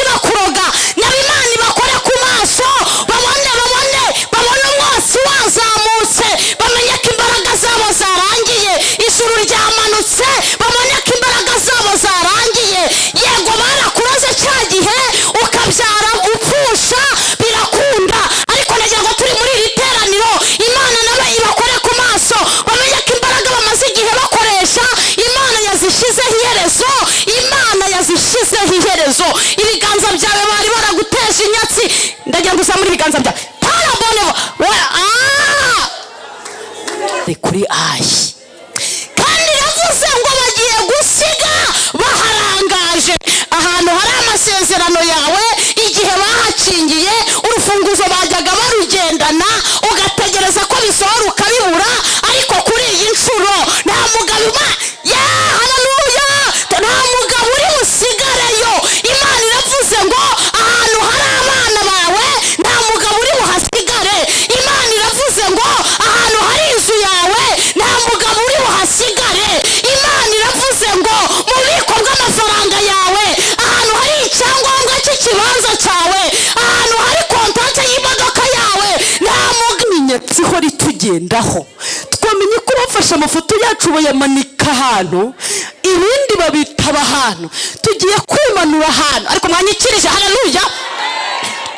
Bakuroga nabo Imana ibakore ku maso, babone, babone, babone umwotsi wazamutse, bamenye ko imbaraga zabo zarangiye. Ijuru ryamanutse, babone ko imbaraga zabo zarangiye. Yego, barakuroze cya gihe ukabyara upfusha, birakunda, ariko nagira ngo turi muri iri teraniro, Imana nabo ibakore ku maso, bamenye ko imbaraga bamaze igihe bakoresha Imana yazishyizeho iherezo. Imana yazishyizeho iherezo. Ibiganza byawe bari baraguteje inyatsi, ndagira ngo uzamure ibiganza byawe. Parabone kuri Ayi, kandi yavuze ngo bagiye gusiga baharangaje ahantu hari amasezerano yawe. Igihe bahakingiye urufunguzo bajyaga barugendana, ugategereza ko bisohora ukabibura, ariko kuri iyi nshuro nta mugabo uba ya haleluya, nta mugabo uri busigareyo. Imana iravuze ngo ahantu hari abana bawe nta mugabo uri buhasigare. Imana iravuze ngo ahantu hari inzu yawe nta mugabo uri buhasigare. Imana iravuze ngo mu bubiko bw'amafaranga yawe, ahantu hari icyangombwa cy'ikibanza cyawe, ahantu hari contact y'imodoka yawe, nta mugabo. Inyatsi ihora itugendaho, twamenye ko bafashe amafoto yacu bayamanika ahantu, ibindi babitaba ahantu. Tugiye kwimanura ahantu, Ariko mwanyikirije haleluya.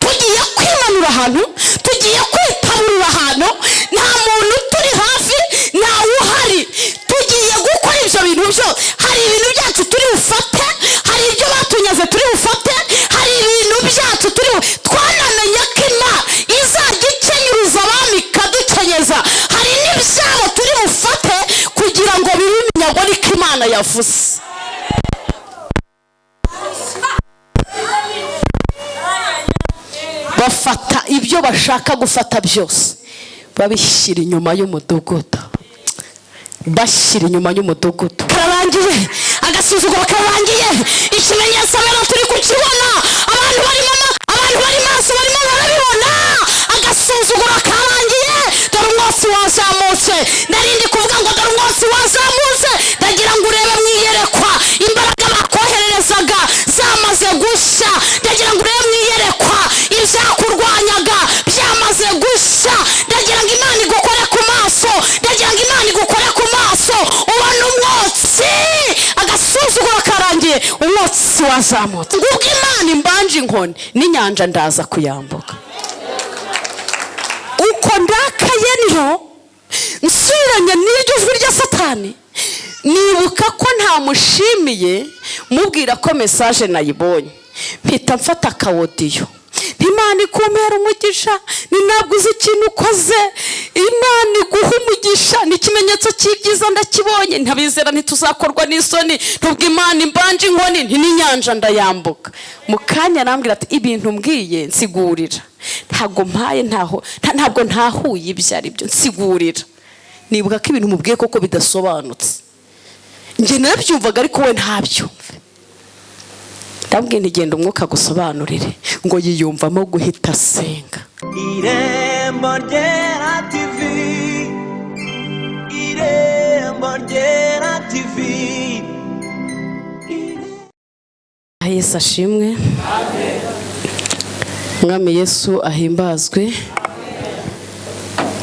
Tugiye kwimanura ahantu, tugiye kwitaburura ahantu, nta muntu turi hafi, ntawe uhari. Tugiye gukora ibyo bintu byo. Hari ibintu byacu turi bufate, hari ibyo batunyaze turi bufate, hari ibintu byacu turi twanamenye ko Imana izajya ikenyuruza abami ikadukenyeza. Hari n'ibyabo turi bufate kugira ngo bibe iminyago, niko Imana yavuze. Bafata ibyo bashaka gufata byose, babishyira inyuma y'umudugudu, bashyira inyuma y'umudugudu. Kararangiye, agasuzuguro karangiye. Ikimenyetso rero turi kukibona, abantu barimo abantu bari maso barimo barabibona. Agasuzuguro karangiye, dore umwotsi wazamutse. Narindi kuvuga ngo dore umwotsi wazamutse. Ndagira ngo urebe mu iyerekwa imbaraga bakohererezaga zamaze gushya. Ndagira ngo urebe mu iyerekwa ibyakurwanyaga byamaze gushya. Ndagira ngo Imana igukore ku maso, ndagira ngo Imana igukore ku maso ubone umwotsi. Agasuzuguro karangiye, Umwotsi wazamutse. Ngubwo Imana imbanje inkoni n'inyanja, ndaza kuyambuka. Uko ndakaye niho nsubiranye n'iryo jwi rya Satani, nibuka ko ntamushimiye, mubwira ko message nayibonye, mpita mfata aka audio. Imana ikumpera umugisha, ni ntabwo uzi ikintu ukoze. Imana iguha umugisha, ni ikimenyetso cy'ibyiza ndakibonye. Ntabizera ntituzakorwa n'isoni. Ntubwo Imana imbanje inkoni nti n'inyanja ndayambuka. Mu kanya arambwira ati: "Ibintu mbwiye nsigurira, ntabwo mpaye ntaho ntabwo ntahuye ibyo ari byo, nsigurira." Nibuka ko ibintu mubwiye koko bidasobanutse. Njye narabyumvaga ariko we ntabyumve. Ndabwira nti: "Genda umwuka agusobanurire." Ngo yiyumvamo guhita asenga. Irembo Ryera TV, Irembo Ryera TV. Yesu ashimwe, Umwami Yesu ahimbazwe.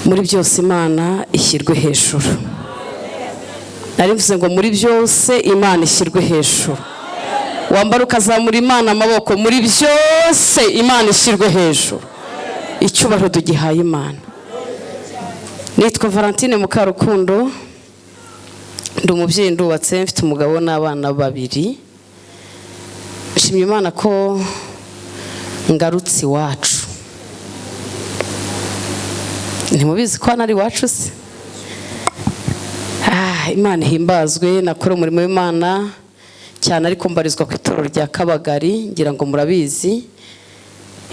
Muri byose Imana ishyirwe hejuru. Nari mvuze ngo muri byose Imana ishyirwe hejuru. Wambara ukazamura Imana amaboko. Muri byose Imana ishyirwe hejuru. Icyubahiro tugihaye Imana. Nitwa Valentine Mukarukundo, ndi umubyeyi, ndubatse, mfite umugabo n'abana babiri. Nshimye Imana ko ngarutse iwacu. Ntimubizi ko hano ari iwacu se? Ah, Imana ihimbazwe. Nakora umurimo w'Imana cyane, ariko mbarizwa ku itorero rya Kabagari, ngira ngo murabizi.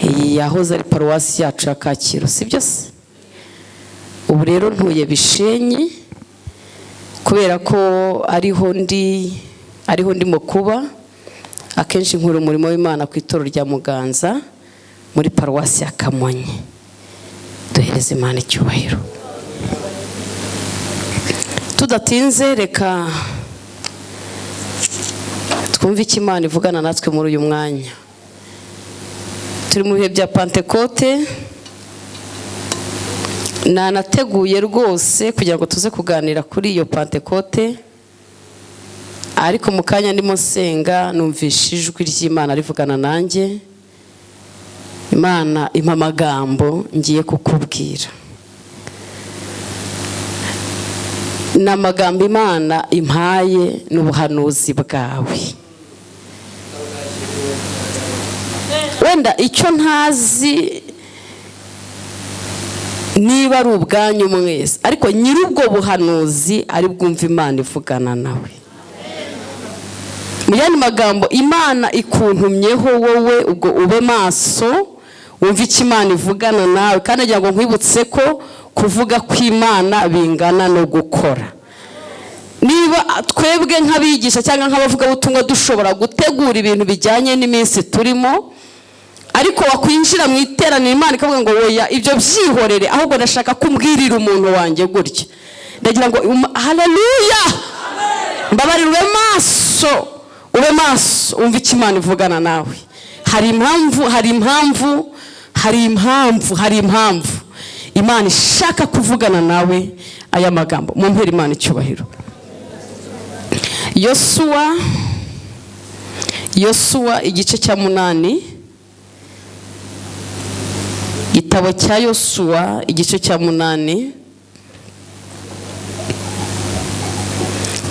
Iyi yahoze ari paruwasi yacu ya Kacyiru, sibyo se? Ubu rero ntuye Bishenyi kubera ko ariho ndi, ariho ndimo kuba. Akenshi nkora umurimo w'Imana ku itorero rya Muganza muri paruwasi ya Kamonyi. Duhereze Imana icyubahiro. Tudatinze, reka twumve icyo Imana ivugana natwe muri uyu mwanya. Turi mu bihe bya Pantekote. Nanateguye rwose kugira ngo tuze kuganira kuri iyo Pantekote, ariko mu kanya ndimo nsenga numvishe ijwi ry'Imana rivugana nanjye. Imana impa amagambo ngiye kukubwira. Ni amagambo Imana impaye n'ubuhanuzi bwawe. Wenda icyo ntazi niba ari ubwanyu mwese, ariko nyir'ubwo buhanuzi ari bwumva Imana ivugana nawe. Mu yandi magambo, Imana ikuntumyeho wowe, ubwo ube maso wumve icyo Imana ivugana nawe. Kandi agira ngo nkwibutse ko kuvuga kw'Imana bingana no gukora. Niba twebwe nk'abigisha cyangwa nk'abavugabutumwa dushobora gutegura ibintu bijyanye n'iminsi turimo, ariko wakwinjira mu iteraniro Imana ikavuga ngo oya, ibyo byihorere, ahubwo ndashaka kumbwirira umuntu wanjye gutya. Ndagira ngo haleluya, mbabarira, ube maso, ube maso wumve icyo Imana ivugana nawe. Hari impamvu, hari impamvu, hari impamvu, hari impamvu Imana ishaka kuvugana nawe aya magambo. Mumpere Imana icyubahiro. Yosuwa igice cya 8, igitabo cya Yosuwa igice cya 8,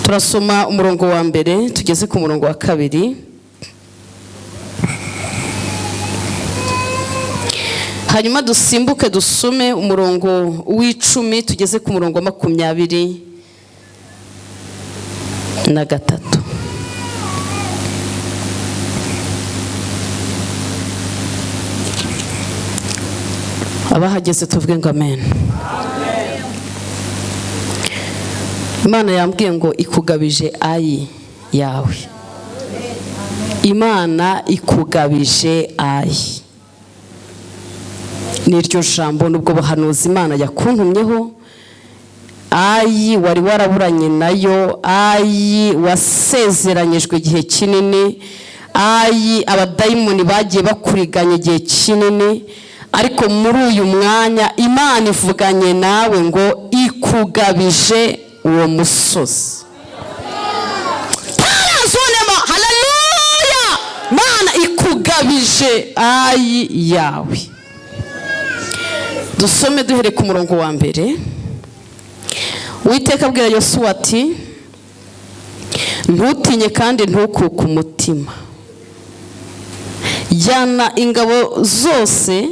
turasoma umurongo wa 1 tugeze ku murongo wa 2. Hanyuma dusimbuke dusome umurongo w'10 tugeze ku murongo wa 23. Abahageze tuvuge ngo amen. Imana yambwiye ngo ikugabije ayi yawe. Imana ikugabije ayi. Niryo jambo nubwo buhanuzi Imana yakuntumyeho. Ayi wari waraburanye nayo, ayi wasezeranyijwe igihe kinini, ayi abadayimoni bagiye bakuriganya igihe kinini, ariko muri uyu mwanya Imana ivuganye nawe ngo ikugabije uwo musozi. Tarazunema, haleluya! Imana ikugabije ayi yawe. Dusome duhere ku murongo wa 1. Uwiteka abwira Yosuwa ati ntutinye kandi ntukuke umutima, jyana ingabo zose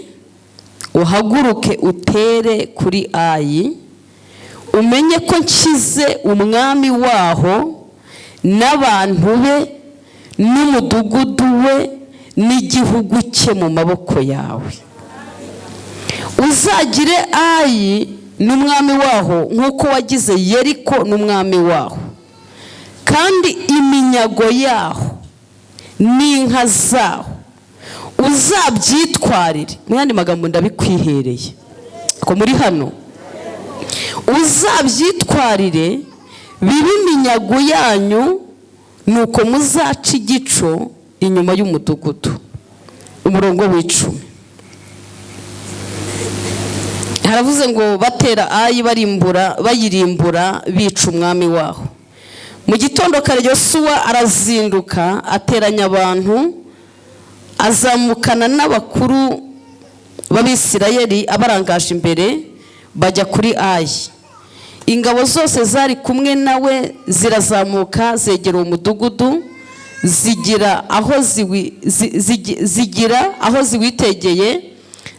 uhaguruke utere kuri Ayi, umenye ko nshyize umwami waho n'abantu be n'umudugudu we n'igihugu cye mu maboko yawe. Uzagire Ayi n'umwami waho nk'uko wagize Yeriko n'umwami waho, kandi iminyago yaho n'inka zaho uzabyitwarire. Mu yandi magambo ndabikwihereye ko muri hano, uzabyitwarire bibe iminyago yanyu, nuko muzaca igico inyuma y'umudugudu. Umurongo w'10 haravuze ngo batera Ayi barimbura, bayirimbura bica umwami waho. Mu gitondo kare Yosuwa arazinduka ateranya abantu, azamukana n'abakuru b'Abisirayeli abarangaje imbere, bajya kuri Ayi. Ingabo zose zari kumwe nawe zirazamuka zegera uwo mudugudu, zigira aho ziwitegeye,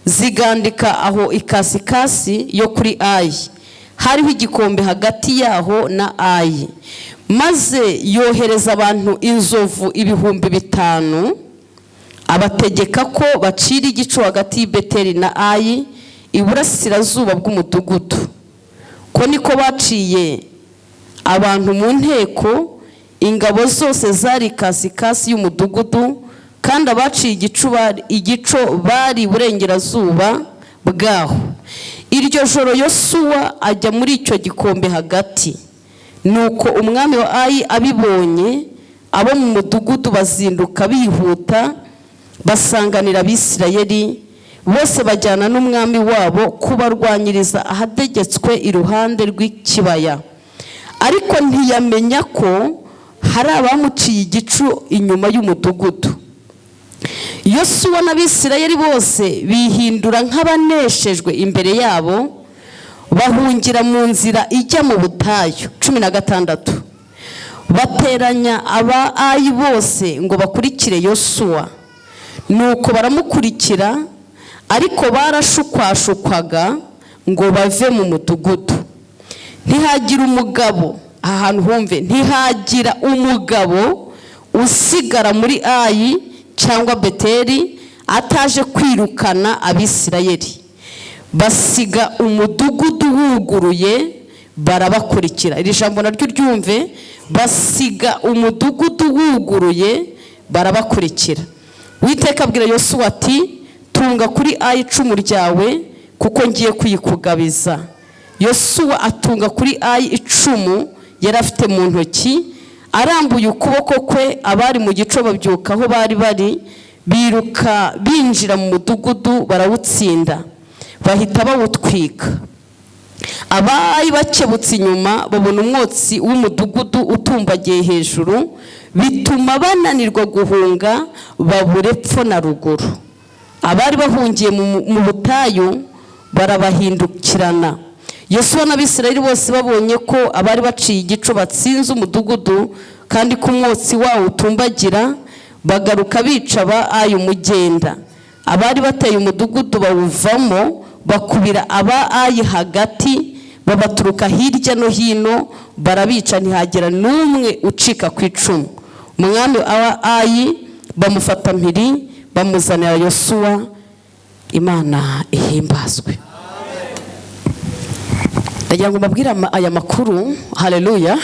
zigandika aho ikasikasi yo kuri Ayi. Hariho igikombe hagati yaho na Ayi. Maze yohereza abantu inzovu 5000, abategeka ko bacira igico hagati y'Ibeteli na Ayi iburasirazuba bw'umudugudu. Ko niko baciye abantu mu nteko, ingabo zose zari ikasikasi y'umudugudu, kandi abaciye igico bari iburengerazuba bwaho. Iryo joro Yosuwa ajya muri icyo gikombe hagati. Nuko umwami wa Ayi abibonye, abo mu mudugudu bazinduka bihuta, Basanganira Abisirayeli bose, bajyana n'umwami wabo kubarwanyiriza ahadegetswe iruhande rw'ikibaya. Ariko ntiyamenya ko hari abamuciye igicu inyuma y'umudugudu. Yosuwa n'Abisirayeli bose bihindura nk'abaneshejwe imbere yabo, bahungira mu nzira ijya mu butayu. 16, bateranya aba Ayi bose ngo bakurikire Yosuwa. Nuko baramukurikira, ariko barashukwashukwaga ngo bave mu mudugudu. Ntihagira umugabo, aha hantu humve, ntihagira umugabo usigara muri Ayi cyangwa Beteri ataje kwirukana Abisirayeli. Basiga umudugudu wuguruye, barabakurikira. Iri jambo naryo ryumve: basiga umudugudu wuguruye, barabakurikira. Uwiteka abwira Yosuwa ati: "Tunga kuri Ayi icumu ryawe, kuko ngiye kuyikugabiza." Yosuwa atunga kuri Ayi icumu yari afite mu ntoki. Arambuye ukuboko kwe, abari mu gico babyuka aho bari bari, biruka binjira mu mudugudu, barawutsinda, bahita bawutwika. Abari bakebutse inyuma babona umwotsi w'umudugudu utumbagiye hejuru, bituma bananirwa guhunga, babura epfo na ruguru. Abari bahungiye mu butayu barabahindukirana. Yosuwa n'Abisirayeli bose babonye ko abari baciye igico batsinze umudugudu, kandi ko umwotsi wawo utumbagira, bagaruka bica aba Ayi umugenda. Abari bateye umudugudu bawuvamo, bakubira aba Ayi hagati, babaturuka hirya no hino, barabica, ntihagira n'umwe ucika ku icumu. Umwami wa Ayi bamufata mpiri, bamuzanira Yosuwa. Imana ihimbazwe. Ndagira ngo mbabwire aya makuru, haleluya,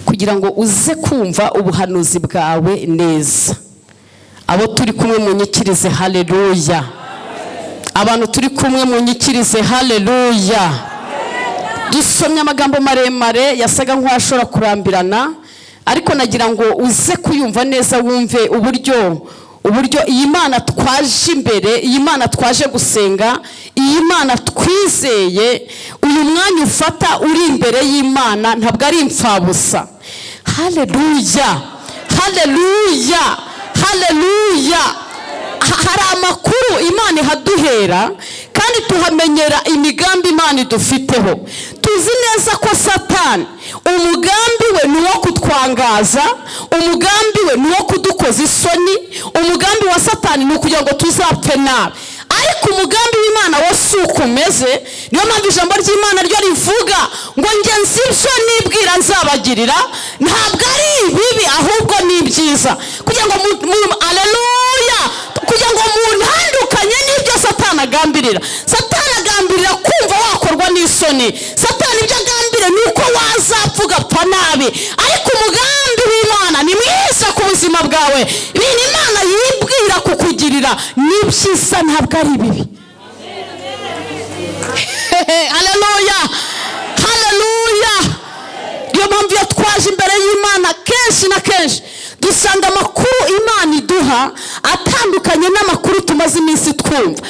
kugira ngo uze kumva ubuhanuzi bwawe neza. Abo turi kumwe munyikirize haleluya. Abantu turi kumwe munyikirize haleluya. Dusomye amagambo maremare yasaga nk'uwashobora kurambirana, ariko nagira ngo uze kuyumva neza, wumve uburyo iyi Mana twaje imbere, iyi Mana twaje gusenga, iyi Mana twizeye. Uyu mwanya ufata uri imbere y'Imana ntabwo ari imfabusa. Haleluya, haleluya, haleluya. Hari amakuru Imana ihaduhera, kandi tuhamenyera imigambi Imana idufiteho. Tuzi neza ko Satani umugambi we ni uwo kutwangaza, umugambi we ni uwo kudukoza isoni, umugambi wa Satani ni ukugira ngo tuzapfe nabi. Ariko umugambi w'Imana wo si uko umeze. Niyo mpamvu ijambo ry'Imana ryo rivuga ngo: "Njye nzi ibyo nibwira nzabagirira, ntabwo ari ibibi, ahubwo ni ibyiza, kugira ngo aleluya, kugira ngo muntandukanye n'ibyo Satani agambirira." Satani agambirira kumva wakorwa n'isoni. Satani ibyo agambirira ni uko wazapfa, ugapfa nabi. Ariko umugambi w'Imana ni mwiza ku buzima bwawe. Ibintu Imana yibwira kukugirira ni byiza, ntabwo ari bibi. Haleluya, haleluya. Niyo mpamvu iyo twaje imbere y'Imana, kenshi na kenshi dusanga amakuru Imana iduha atandukanye n'amakuru tumaze iminsi twumva.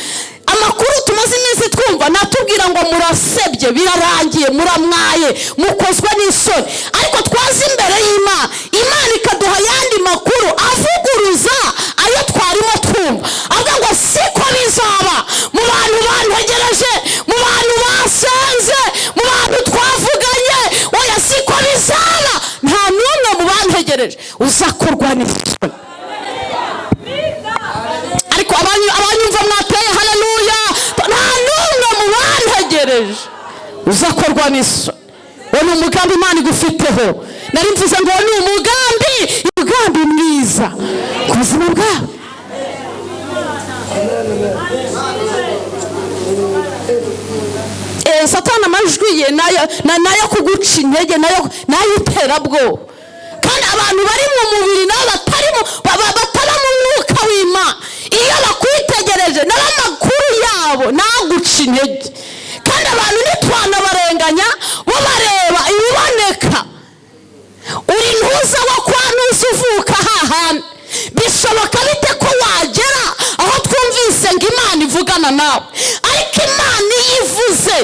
Amakuru tumaze iminsi twumva natubwira ngo murasebye, birarangiye, muramwaye, mukozwe n'isoni. Ariko twaza imbere y'Imana, Imana ikaduha ayandi makuru avuguruza ayo twarimo twumva, avuga ngo siko bizaba mu bantu bantegereje, mu bantu basenze, mu bantu twavuganye. Oya, siko bizaba, nta n'umwe mu bantegereje uzakorwa n'isoni. Ariko abanyumva mwateye haleluya. Nta n'umwe mu bantegereje uzakorwa n'isoni. Uwo ni umugambi Imana igufiteho. Nari mvuze ngo uwo ni umugambi mwiza ku buzima bwawe. Satani amajwi ye nayo kuguca intege, nayo iterabwoba. Kandi abantu bari mu mubiri nabo bataba mu mwuka w'Imana, iyo bakwitegereje nabo amakuru yabo naguca intege. Kandi abantu ntitwanabarenganya, bo bareba ibiboneka. Uri ntuza wo kwa ntuza, uvuka hahandi, bishoboka bite ko ivugana nawe, ariko Imana iyo ivuze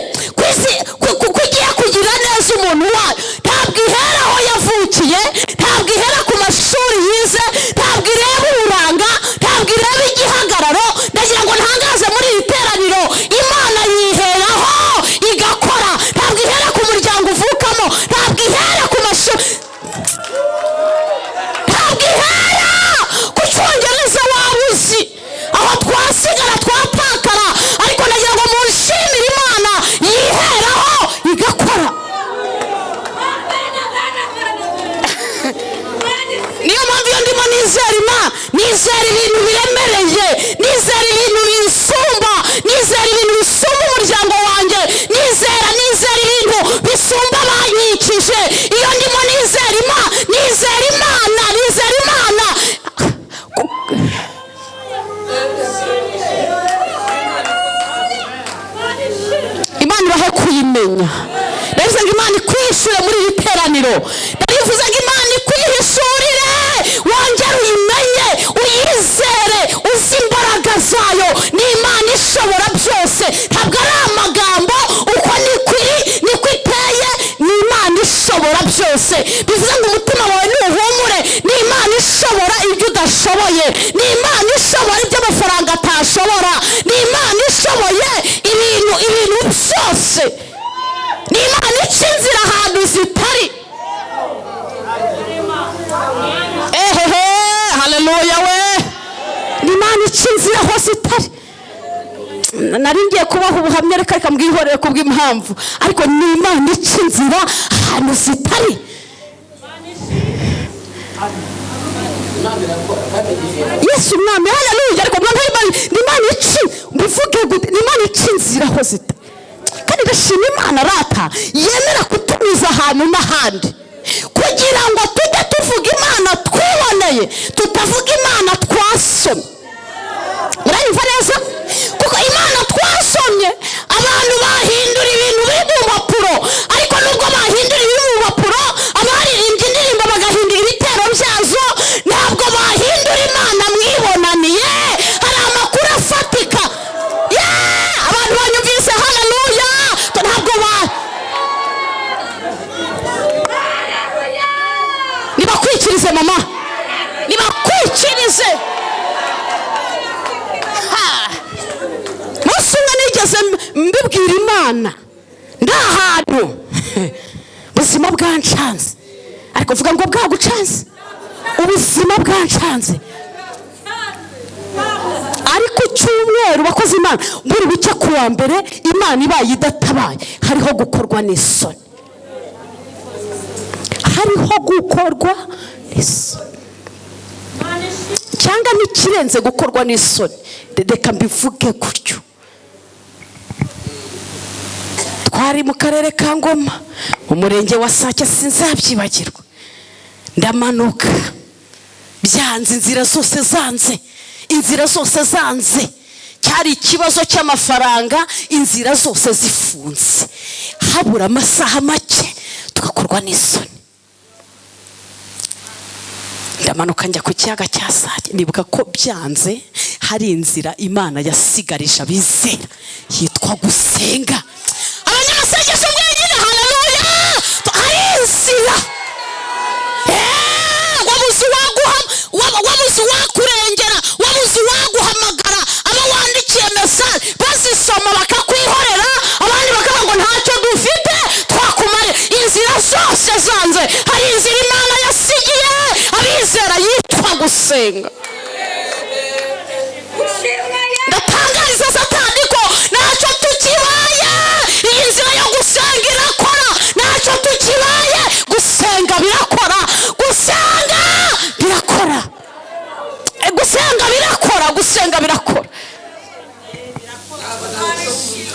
ko igiye kugira neza umuntu wayo, ntabwo ihera aho yavukiye, ntabwo ihera ku mashuri yize, ntabwo ireba uburanga, ntabwo ireba igihagararo. Ndagira ngo ntangaze muri iri teraniro, Imana yiheraho igakora. Ntabwo ihera ku muryango uvukamo, ntabwo ihera ku mashuri, ntabwo ihera ku cyongereza waba uzi. Aho twasigara twatakara, ariko ndagira ngo munshimire Imana yiheraho igakora. Niyo mpamvu iyo ndimo nizera Imana, nizera ibintu biremereye, nizera ibintu bisumba, nizera ibintu bisumba umuryango wanjye, nizera ibintu bisumba abankikije. Iyo ndimo nizera Imana, nizera Imana, nizera Imana. Imana ibahe kuyimenya. Ndabivuze ngo Imana ikwishyure muri iri teraniro. Ndabivuze ngo Imana ikwihishurire, wongere uyimenye, uyizere, uzi imbaraga zayo. Ni Imana ishobora byose, ntabwo ari amagambo, uko niko iri niko iteye. Ni Imana ishobora byose. Bivuze ngo umutima wawe nuhumure, ni Imana ishobora ibyo udashoboye, ni Imana ishobora ibyo amafaranga atashobora, ni Imana ishoboye ibintu byose. Ni Imana ica inzira ahantu zitari. Ehehe, haleluya we. Ni Imana ica inzira aho zitari. Nari ngiye kubaha ubuhamya, reka mbwihorere kubw'impamvu, ariko ni Imana ica inzira ahantu zitari. Yesu Umwami, haleluya. Ariko ni Imana ica, mbivuge gute? Ni Imana ica inzira aho zitari. Kandi ndashima Imana rata yemera kutunyuza ahantu n'ahandi, kugira ngo tujye tuvuga Imana twiboneye, tutavuga Imana twasomye. Murayumva neza? Kuko Imana twasomye, abantu bahindura ibintu biri mu mpapuro, ariko nubwo bahindura ibiri mu mpapuro, abaririmbye indirimbo bagahindura ibitero byazo, ntabwo bahindura Imana mwibonaniye. Hari amakuru afatika. Abantu banyumvise haleluya. Ntabwo ba nibakwikirize mama, nibakwikirize. Munsi umwe nigeze mbibwira Imana, ndi ahantu ubuzima bwancanze, ariko mvuga ngo bwagucanze, ubuzima bwancanze. Ariko cyumweru bakoze Imana buri bucye kuwa mbere, Imana ibaye idatabaye, hariho gukorwa n'isoni, hariho gukorwa n'isoni, cyangwa n'ikirenze gukorwa n'isoni. Reka mbivuge gutyo. Twari mu karere ka Ngoma, mu murenge wa Sake, sinzabyibagirwa. Ndamanuka, byanze, inzira zose zanze, inzira zose zanze. Cyari ikibazo cy'amafaranga, inzira zose zifunze, habura amasaha make tugakorwa n'isoni. Ndamanuka njya ku kiyaga cya Sake, nibuka ko byanze hari inzira Imana yasigarisha abizera yitwa gusenga. Abanyamasengesho mwenyine, haleluya. Hari inzira. Wabuze wabuze uwakurengera, wabuze uwaguhamagara, abo wandikiye message bazisoma bakakwihorera, abandi bakavuga ngo ntacyo dufite twakumare. Inzira zose zanze, hari inzira Imana yasigiye abizera yitwa gusenga. Ndatangariza Satani ko ntacyo tukibaye, iyi nzira yo gusenga irakora. Ntacyo tukibaye, gusenga birakora, gusenga birakora, gusenga birakora, gusenga birakora.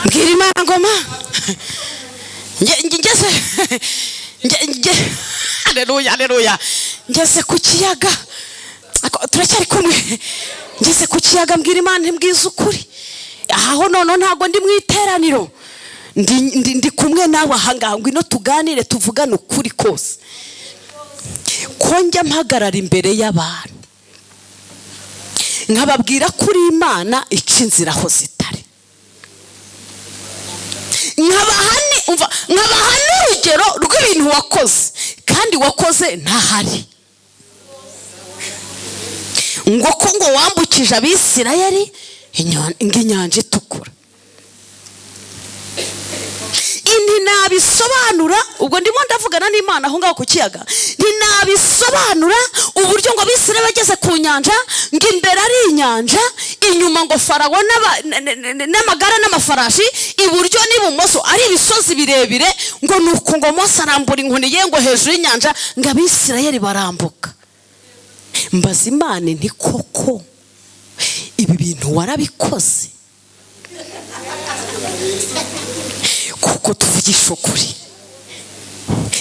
Mbwira Imana ngoma ngeze, haleluya, haleluya. Ngeze ku kiyaga, turacyari kumwe. Ngeze ku kiyaga mbwira Imana, mbwiza ukuri, aho none ntabwo ndi mu iteraniro, ndi kumwe nawe ahangaha, ngwino tuganire, tuvugane ukuri kose. Ko njya mpagarara imbere y'abantu nkababwira kuri Imana ica inzira aho zitari, Nkabaha n'urugero rw'ibintu wakoze kandi wakoze ntahari, ngo ko ngo wambukije Abisirayeli inyanja itukura. Ntinabisobanura, ubwo ndimo ndavugana n'Imana aho ngaho ku kiyaga, ntinabisobanura uburyo ngo Abisirayeli bageze ku nyanja, ngo imbere ari inyanja, inyuma ngo Farawo n'amagare n'amafarashi, iburyo n'ibumoso ari ibisozi birebire, ngo nuko ngo Mose arambura inkoni ye ngo hejuru y'inyanja, ngo Abisirayeli barambuka. Mbaza Imana nti koko ibi bintu warabikoze? Kuko tuvugisha ukuri,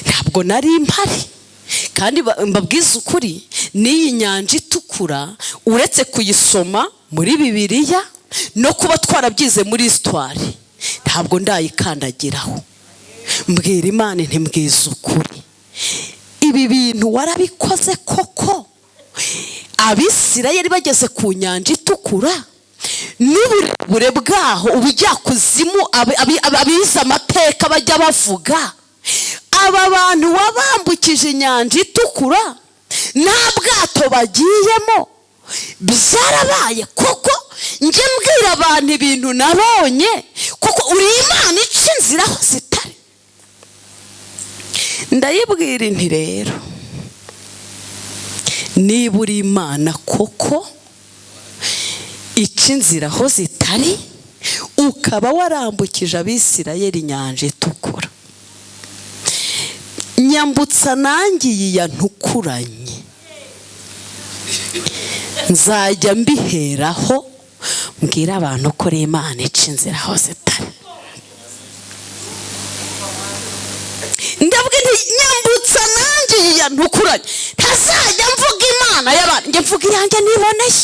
ntabwo nari mpari, kandi mbabwiza ukuri, n'iyi nyanja itukura uretse kuyisoma muri Bibiliya no kuba twarabyize muri histoire, ntabwo ndayikandagiraho. Mbwira Imana nti mbwiza ukuri, ibi bintu warabikoze koko? Abisirayeli bageze ku nyanja itukura n'uburebure bwaho, ubujyakuzimu, abize amateka bajya bavuga, aba bantu wabambukije inyanja itukura nta bwato bagiyemo, byarabaye koko? Njye mbwira abantu ibintu nabonye, kuko uri Imana ica inzira aho zitari. Ndayibwira nti rero niba uri Imana koko ica inzira aho zitari, ukaba warambukije Abisirayeli inyanja itukura, nyambutsa nanjye iyi yantukuranye, nzajya mbiheraho mbwira abantu ko uri Imana ica inzira aho zitari. Ndavuga nti nyambutsa nanjye iyi yantukuranye, ntazajya mvuga Imana y'abantu, njye mvuga iyanjye niboneye,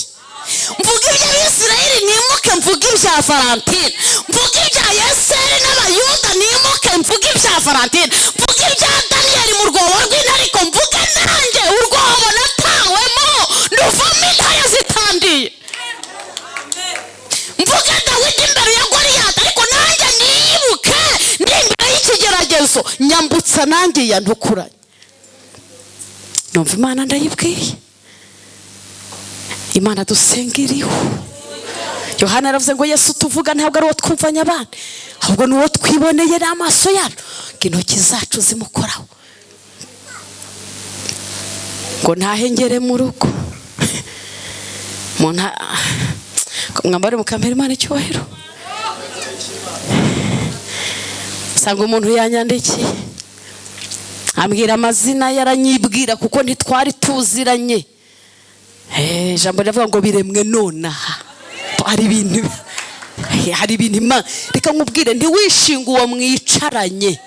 mvuga iby'Abisirayeli nimuke, mvuga ibya Valentine, mvuga ibya Yeseri n'Abayuda nimuke, mvuga ibya Valentine, mvuga ibya Daniyeli mu rwobo rw'intare, ariko mvuge nanjye urwobo natawemo nduvamo intare zitandiye, mvuge Dawidi imbere ya Goliyati, ariko nanjye nibuke ndi imbere y'ikigeragezo, nyambutsa nanjye yantukuranye. Numva Imana ndayibwiye, Imana dusenga iriho. Yohana yaravuze ngo Yesu tuvuga ntabwo ari uwo twumvanye abana, ahubwo ni uwo twiboneye n'amaso yacu, ngo intoki zacu zimukoraho. Ngo ntahengere mu rugo, mwambare mukampera Imana icyubahiro. Sanga umuntu yanyandikiye ambwira amazina, yaranyibwira kuko ntitwari tuziranye. Ijambo riravuga ngo biremwe nonaha. Hari ibintu Imana, reka nkubwire, ntiwishinge uwo mwicaranye,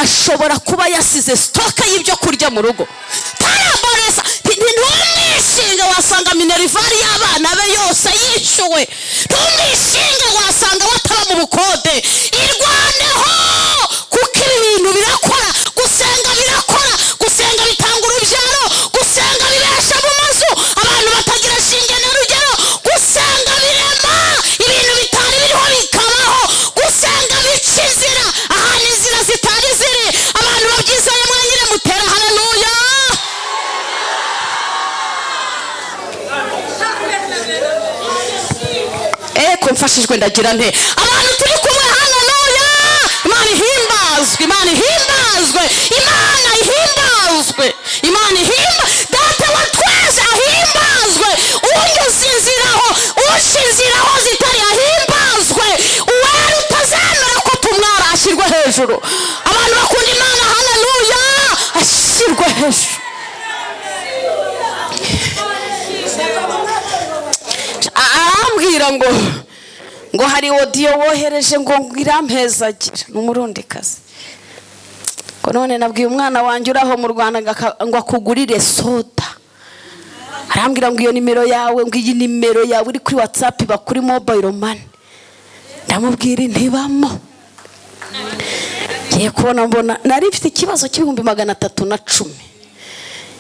ashobora kuba yasize sitoke y'ibyo kurya mu rugo. Taraboreza, ntumwishinge wasanga minerivare y'abana be yose yishyuwe, ntumwishinge wasanga wataba mu bukode. Irwaneho, kuko ibi bintu birakora. Gusenga birakora, gusenga bitanga urubyaro, gusenga bibesha mu mazu abantu batagira shinge na rugero, gusenga birema ibintu bitari biriho bikabaho, gusenga bica inzira ahantu inzira zitari ziri. Abantu babyizeye mwanyine mutera haleluya. Eko mfashijwe ndagira nte abantu turi kumwe, haleluya. Imana ihimbazwe, Imana ihimbazwe, Imana ihimbazwe, Imana ihimba, Data wa twese ahimbazwe, unyuze inziraho, uca inziraho zitari ahimbazwe, uwera utazemera ko tumwara ashyirwe hejuru. Abantu bakunda Imana, haleluya, ashyirwe hejuru. Arambwira ngo hari audio wohereje ngo irampezagira, ni umurundikazi. Ngo none nabwiye umwana wanjye uraho mu Rwanda ngo akugurire soda. Arambwira ngo iyo nimero yawe, ngo iyi nimero yawe iri kuri WhatsApp iba kuri mobile money. Ndamubwira ntibamo. Ngiye kubona mbona nari mfite ikibazo cy'ibihumbi 310.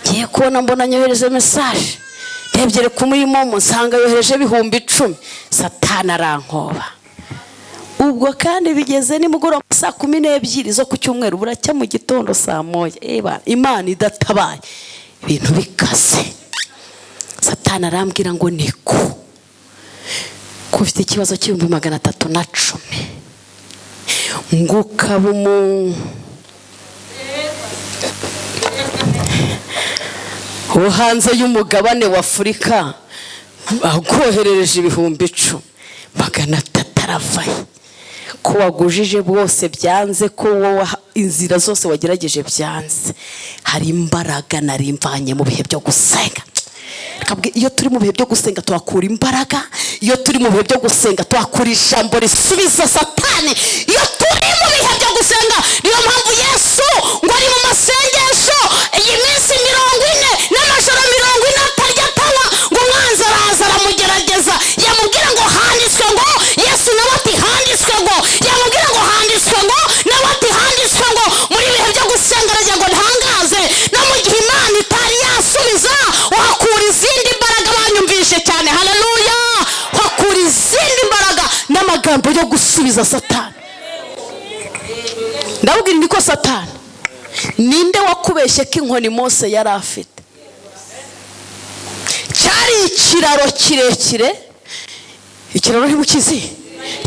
Ngiye kubona mbona nyohereje message, ndebye ku muri momo nsanga yohereje 10,000. Satani arankoba. Ubwo kandi bigeze nimugoroba Saa 12 zo ku cyumweru, buracya mu gitondo saa 1. Eba Imana idatabaye ibintu bikaze. Satani arambwira ngo niko ko ufite ikibazo cy'ibihumbi 310, ngo ukaba wo hanze y'umugabane wa Afurika akoherereje 10,000, 300 aravaye, ko wagujije bwose byanze, ko wowe inzira zose wagerageje byanze. Hari imbaraga nari mvanye mu bihe byo gusenga. Iyo turi mu bihe byo gusenga tuhakura imbaraga, iyo turi mu bihe byo gusenga tuhakura ijambo risubiza Satani. Iyo turi mu bihe byo gusenga, niyo mpamvu Yesu ngo ari mu masengesho iyi minsi 40 n'amajoro 40 atarya atanywa, ngo umwanzi araza aramugerageza, yamubwira ngo handitswe ngo, Yesu nawe ati handitswe ngo, yamubwira ngo handitswe ngo, nawe ati handitswe ngo. Muri bihe byo gusenga aragira ngo ntangaze, no mu gihe Imana itari yasubiza uhakura izindi mbaraga. Banyumvishe cyane, haleluya! Uhakura izindi mbaraga n'amagambo yo gusubiza Satani. Ndabwira niko Satani, ninde wakubeshye ko inkoni Mose yari afite cyari ikiraro kirekire? Ikiraro ntimukizi,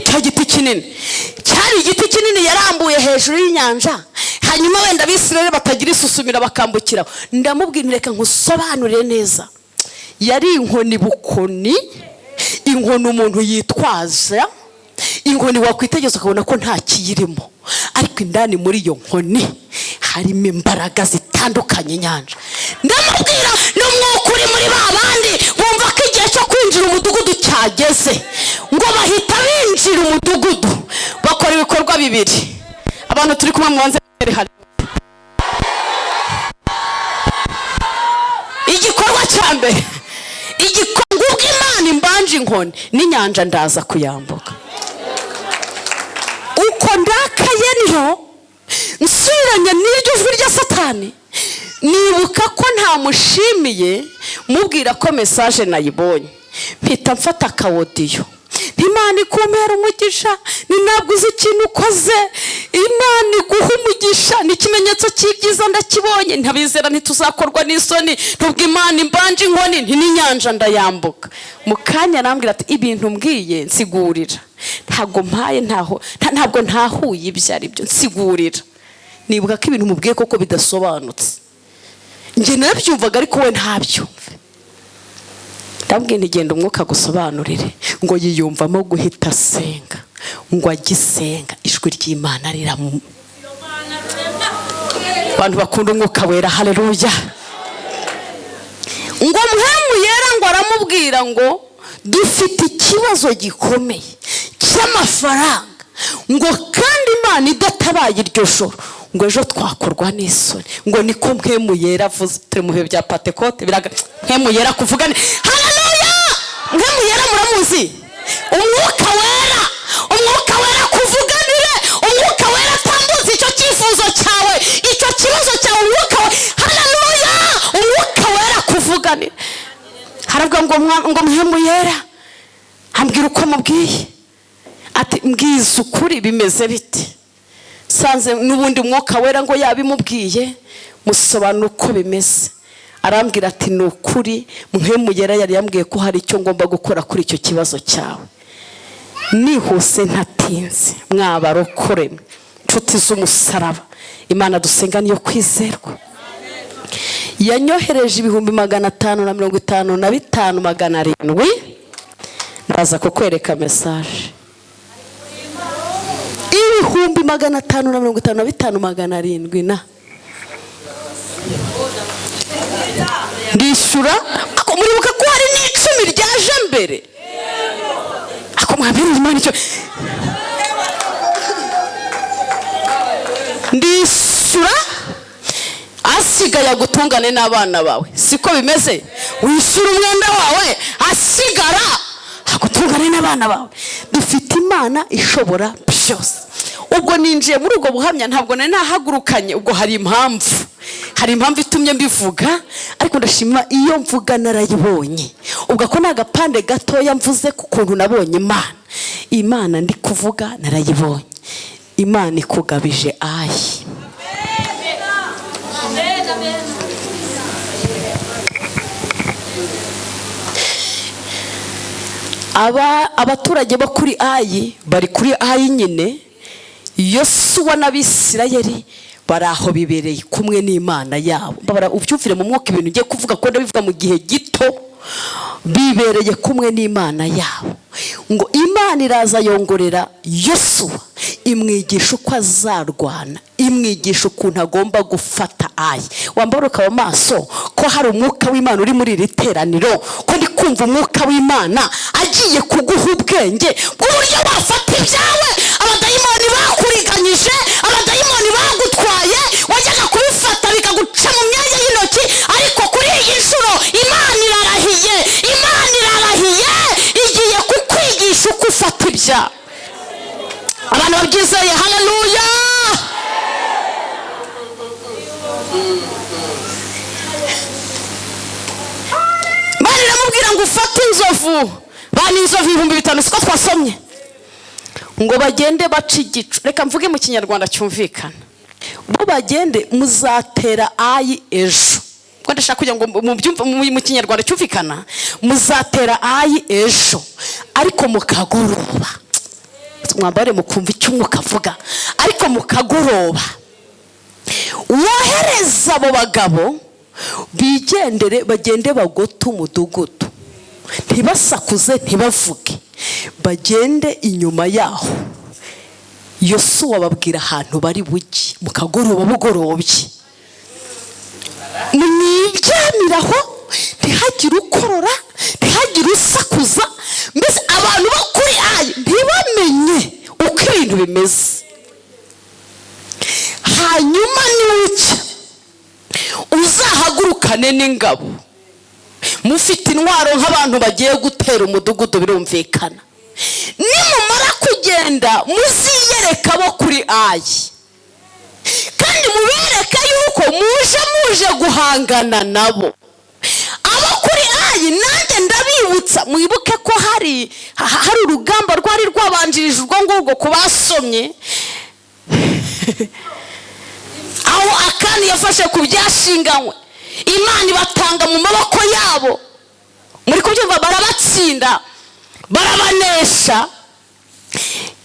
cya giti kinini, cyari igiti kinini yarambuye hejuru y'inyanja, hanyuma wenda Abisirayeli batagira isusumira bakambukiraho. Ndamubwira reka nkusobanurire neza, yari inkoni bukoni, inkoni umuntu yitwaza, inkoni wakwitegereza ukabona ko nta kiyirimo, ariko indani muri iyo nkoni harimo imbaraga zitandukanye inyanja. Ndamubwira n'umwuka uri muri ba bandi bumva ko igihe cyo kwinjira umudugudu cyageze, ngo bahita binjira umudugudu bakora ibikorwa bibiri. Abantu turi kumwe mubanze hari igikorwa cya mbere, igikorwa ubwo Imana imbanje inkoni n'inyanja ndaza kuyambuka. Uko ndakaye niho nsubiranye n'iryo jwi rya Satani, nibuka ko ntamushimiye, mubwira ko message nayibonye, mpita mfata akawodiyo. Imana ikumpera umugisha, ni ntabwo uzi ikintu ukoze, Imana iguha umugisha, ni ikimenyetso cy'ibyiza ndakibonye, ntabizera ntituzakorwa n'isoni, ntubwo Imana imbanje inkoni nti n'inyanja ndayambuka. Mu kanya arambwira ati ibintu mbwiye nsigurira, ntabwo mpaye ntabwo ntahuye ibyo ari byo, nsigurira. Nibuka ko ibintu mubwiye koko bidasobanutse, njye narabyumvaga ariko we ntabyumve. Ndabwira nti genda umwuka gusobanurire, ngo yiyumvamo guhita asenga, ngo agisenga ijwi ry'Imana riramu. Abantu bakunda umwuka wera, haleluya! Ngo Mpwemu Yera ngo aramubwira ngo dufite ikibazo gikomeye cy'amafaranga, ngo kandi Imana idatabaye iryo joro ngo ejo twakorwa n'isoni, ngo niko Mpwemu Yera avuze. Turi mu bihe bya Pentekote, biraga Mpwemu Yera kuvuga ni haleluya! Mpwemu Yera muramuzi, umwuka wera, umwuka wera kuvuganire, umwuka wera atambutse icyo cyifuzo cyawe, icyo kibazo cyawe, umwuka we, haleluya! Umwuka wera kuvuganire. Haravuga ngo Mpwemu Yera ambwira uko mubwiye, ati mbwiza ukuri bimeze bite. Sanze n'ubundi umwuka wera ngo yabimubwiye, musobanura uko bimeze. Arambwira ati ni ukuri Mpwemu Yera yari yambwiye ko hari icyo ngomba gukora kuri icyo kibazo cyawe. Nihuse ntatinze, mwabarokore nshuti z'umusaraba, Imana dusenga niyo kwizerwa. Yanyohereje 555,700, ndaza kukwereka message. 555,700 na ndishyura. Muribuka ko hari n'icumi ryaje mbere, ako mwabiri Imana icyo ndishyura, asigaye agutungane n'abana bawe. Siko bimeze, wishyura umwenda wawe asigara agutungane n'abana bawe. Dufite Imana ishobora byose. Ubwo ninjiye muri ubwo buhamya ntabwo nari nahagurukanye, ubwo hari impamvu, hari impamvu itumye mbivuga, ariko ndashima iyo mvuga narayibonye. Ubwo ko nagapande gatoya mvuze ku kuntu nabonye Imana, Imana ndi kuvuga narayibonye. Imana ikugabije Ayi. Abaturage bo kuri Ayi bari kuri Ayi nyine. Yosuwa n'Abisirayeli bari aho bibereye kumwe n'Imana yabo. Mbabara ubyumvire mu mwuka ibintu ngiye kuvuga, ko ndabivuga mu gihe gito. Bibereye kumwe n'Imana yabo. Ngo Imana iraza yongorera Yosuwa, imwigisha uko azarwana, imwigisha ukuntu agomba gufata Ayi. Wambara ukaba maso ko hari umwuka w'Imana uri muri iri teraniro, ko ndi kumva umwuka w'Imana agiye kuguha ubwenge bw'uburyo wafata ibyawe. Abadayimoni bakuriganyije, abadayimoni bagutwaye, wajyaga kubifata bikaguca mu myanya y'intoki, ariko kuri iyi nshuro Imana irarahiye, Imana irarahiye igiye kukwigisha uko ufata ibyawe. Abantu babyizeye, haleluya. Imana iramubwira ngo ufate inzovu, bani inzovu 5000, siko twasomye, ngo bagende baca igicu. Reka mvuge mu Kinyarwanda cyumvikana. Bo bagende muzatera Ayi ejo. Ko ndashaka kugira ngo mubyumve mu Kinyarwanda cyumvikana, muzatera Ayi ejo ariko mukagoroba. Mwambare mukumva icyo umwuka avuga, ariko mukagoroba. Wohereza abo bagabo bigendere, bagende bagote umudugudu, ntibasakuze, ntibavuge, bagende inyuma yaho. Yosuwa babwira ahantu bari bujye mukagoroba bugorobye, mwiryamiraho, ntihagire ukorora, ntihagire usakuza, mbese abantu bo kuri Ayi ntibamenye uko ibintu bimeze. Hanyuma niwucya uzahagurukane n'ingabo mufite intwaro nk'abantu bagiye gutera umudugudu, birumvikana. Nimumara kugenda muziyereka bo kuri Ayi, kandi mubereke yuko muje guhangana nabo. Abo kuri Ayi nanjye ndabibutsa, mwibuke ko hari urugamba rwari rwabanjirije urwo ngurwo kubasomye, aho Akani yafashe ku byashinganywe, Imana ibatanga mu maboko yabo. Muri kubyumva, barabatsinda, barabanesha.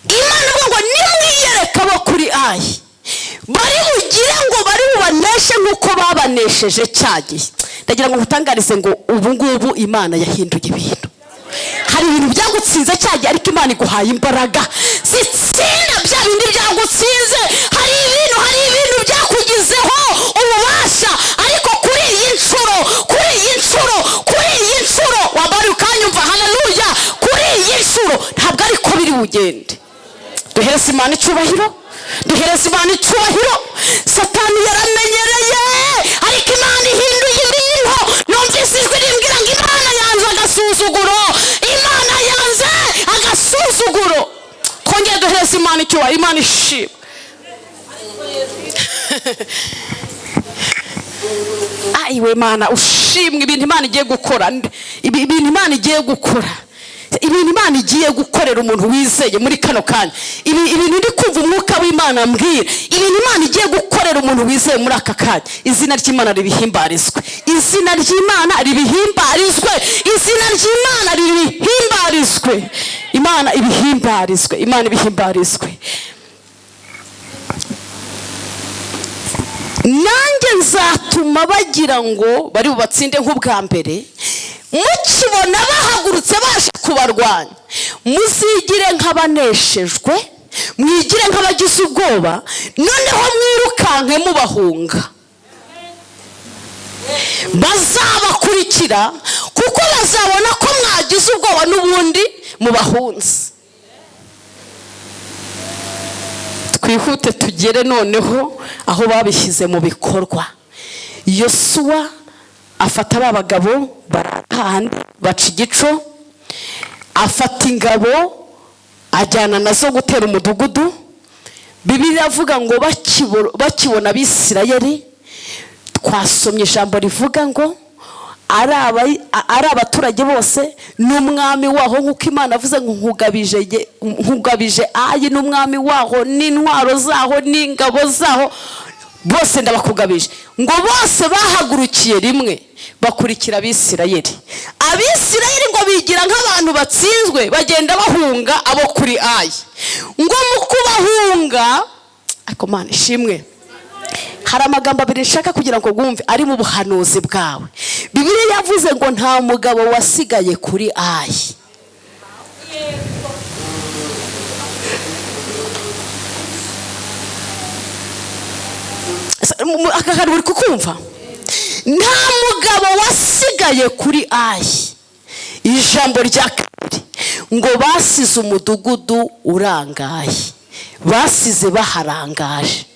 Imana ivuga ngo nimwiyereka bo kuri Ayi, bari bugire ngo bari bubaneshe nk'uko babanesheje cya gihe. Ndagira ngo nkutangarize ngo ubu ngubu Imana yahinduye ibintu. Hari ibintu byagutsinze cya gihe, ariko Imana iguhaye imbaraga zitsinda bya bindi byagutsinze. Hari ibintu byakugizeho ububasha, ariko kuri iyi nshuro, kuri iyi nshuro, kuri iyi nshuro, wabari ukanyumva, haleluya, kuri iyi nshuro ntabwo ariko biri bugende. Duhereze Imana icyubahiro, duhereze Imana icyubahiro. Satani yaramenyereye, ariko Imana ihinduye ibintu. Numvise ijwi rimbwira ngo Imana yanze agasuzuguro, Imana yanze agasuzuguro. Twongere duhereze Imana icyubahiro, Imana ishimwe. Ayiwe Imana ushimwe. Ibintu Imana igiye gukora, ibintu Imana igiye gukora, ibintu Imana igiye gukorera umuntu wizeye muri kano kanya, ibintu ndi kumva umwuka w'Imana ambwira, ibintu Imana igiye gukorera umuntu wizeye muri aka kanya. Izina ry'Imana ribihimbarizwe, izina ry'Imana ribihimbarizwe, izina ry'Imana ribihimbarizwe, Imana ibihimbarizwe, Imana ibihimbarizwe. Nanjye nzatuma bagira ngo bari bubatsinde nk'ubwa mbere. Mukibona bahagurutse baje kubarwanya, muzigire nk'abaneshejwe, mwigire nk'abagize ubwoba, noneho mwirukanke mubahunga. Bazabakurikira kuko bazabona ko mwagize ubwoba n'ubundi mubahunze. Twihute tugere noneho aho babishyize mu bikorwa. Yosuwa afata ba bagabo barahandi baca igico, afata ingabo ajyana nazo gutera umudugudu. Bibiliya iravuga ngo bakibona Abisirayeli, twasomye ijambo rivuga ngo Ari abaturage bose n'umwami waho, nk'uko Imana avuze ngo nkugabije Ayi n'umwami waho n'intwaro zaho n'ingabo zaho bose ndabakugabije. Ngo bose bahagurukiye rimwe bakurikira Abisirayeli. Abisirayeli ngo bigira nk'abantu batsinzwe, bagenda bahunga abo kuri Ayi. Ngo mu kubahunga, ariko Mana ishimwe, hari amagambo abiri nshaka kugira ngo wumve ari mu buhanuzi bwawe. Bibiliya yavuze ngo nta mugabo wasigaye kuri Ayi. Aka kantu uri kukumva? Nta mugabo wasigaye kuri Ayi. Ijambo rya kabiri ngo basize umudugudu urangaye, basize baharangaje,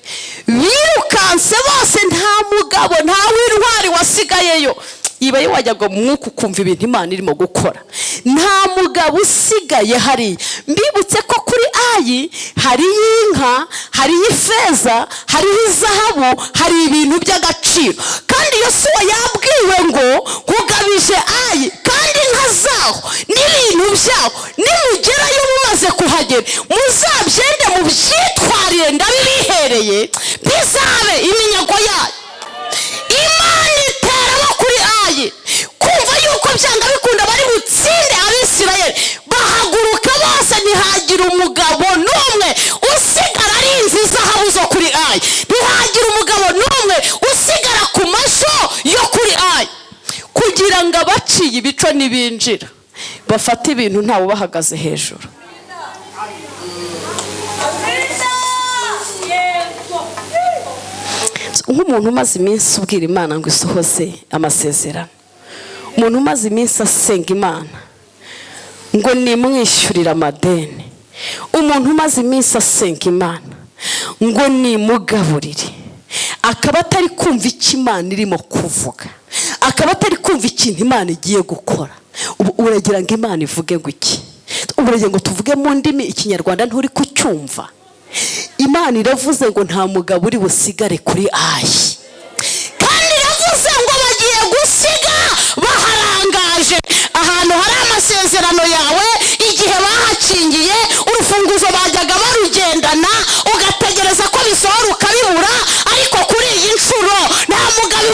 birukanse bose, nta mugabo nta w'intwari wasigayeyo. Ibaye wajyaga mu mwuka ukumva ibintu Imana irimo gukora. Nta mugabo usigaye hariya. Mbibutse ko kuri Ayi hariyo inka, hariyo ifeza, hariyo izahabu, hari ibintu by'agaciro. Kandi Yosuwa yabwiwe ngo nkugabije Ayi kandi inka zaho n'ibintu byaho, nimugerayo mumaze kuhagera muzabyende mubyitwarire, ndabibihereye, bizabe iminyago yayo. Imana itera abo kuri Ayi kumva yuko byanga bikunda bari butsinde Abisirayeli. Bahaguruka bose, ntihagira umugabo n'umwe usigara arinze izahabu zo kuri Ayi, ntihagira umugabo n'umwe usigara ku mashyo yo kuri Ayi, kugira ngo abaciye ibico nibinjira bafate ibintu ntawe ubahagaze hejuru. Nk'umuntu umaze iminsi ubwira Imana ngo isohoze amasezerano, umuntu umaze iminsi asenga Imana ngo nimwishyurire amadeni, umuntu umaze iminsi asenga Imana ngo nimugaburire, akaba atari kumva icyo Imana irimo kuvuga, akaba atari kumva ikintu Imana igiye gukora, ubu uragira ngo Imana ivuge ngo iki? Ubu uragira ngo tuvuge mu ndimi Ikinyarwanda nturi kucyumva? Imana iravuze ngo nta mugabo uri busigare kuri Ayi. Kandi iravuze ngo bagiye gusiga baharangaje ahantu hari amasezerano yawe. Igihe bahakingiye urufunguzo bajyaga barugendana, ugategereza ko bisohora ukabibura, ariko kuri iyi nshuro nta mugabo